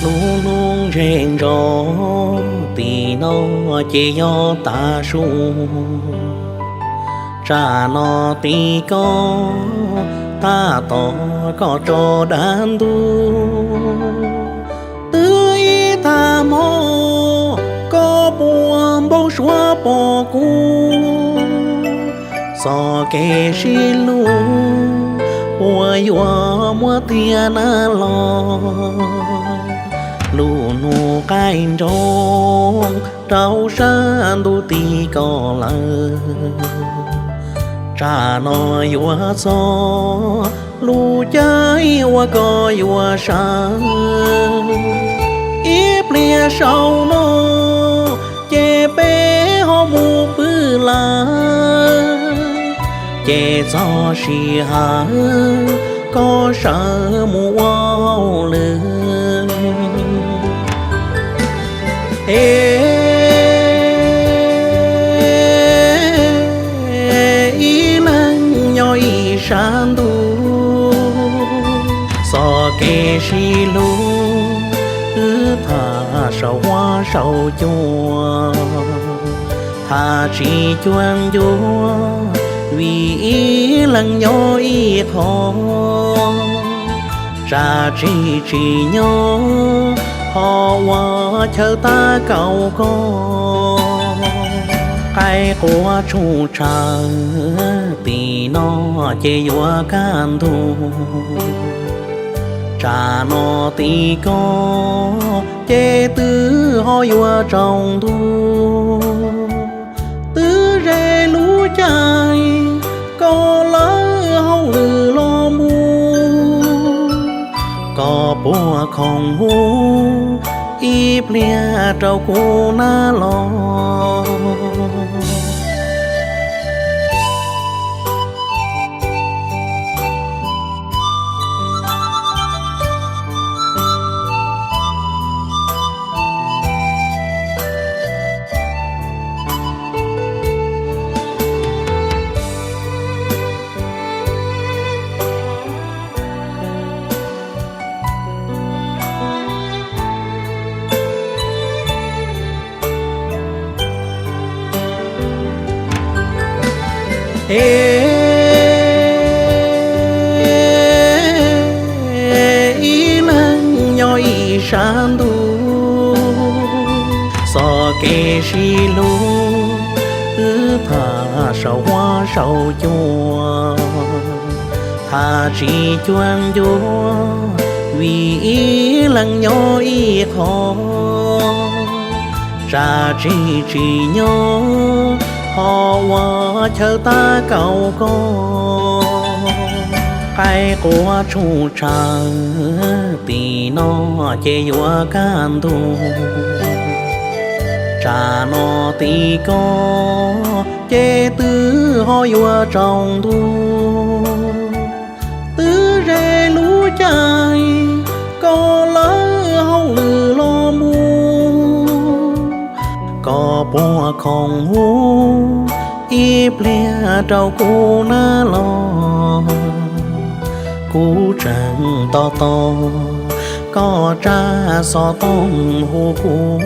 Lub hnub ntseg ntso tim no ces yog tav su, tsam no tim ko tab tom koj tso dav ntub. Twb ib tag hmo koj puas npau suav pom kuv? Txoj kev sib hlub puas yuav muaj tiag na los? Lub hnub qaij nroos rau sab ntuj tim ko lawm, tsam no yuav txog lub caij uas koj yuav sawv. Ib pliag saum no ces peb ho mus pw lawm, ces txog sij hawm koj sawv mus ua hauj lwm. Es ib leeg nyob ib sab ntuj, txoj kev sib hlub wb tham saum huab saum cua, tham tsis cuag ncua vim ib leeg nyob ib qho. Tsam tsis tsim nyog ho ua chaw tab kaum koj. Qaib qua tshuj tshaw tim no ces yuav kaj ntug, tsam no tim ko ces twb ho yuav tsaus ntuj. Twb ze lub caij koj lawv hauj lwm los mus, koj puas khoom hu ib pliag rau kuv na los? Es ib leeg nyob ib sab ntuj, txoj kev sib hlub wb tham saum huab saum cua, tham tsis cuag ncua vim ib leeg nyob ib qho. Tsam tsis tsim nyog ho ua chaw tab kaum koj. Qaib qua tshuj tshaw tim no ces yuav kaj ntug, tsam no tim ko ces twb ho yuav tsaus ntuj. Twb ze lub caij koj lawv hauj lwm los mus, koj puas khoom hu ib pliag rau kuv na los? Kuv tseem tos tos koj tsab xov tooj hu kuv.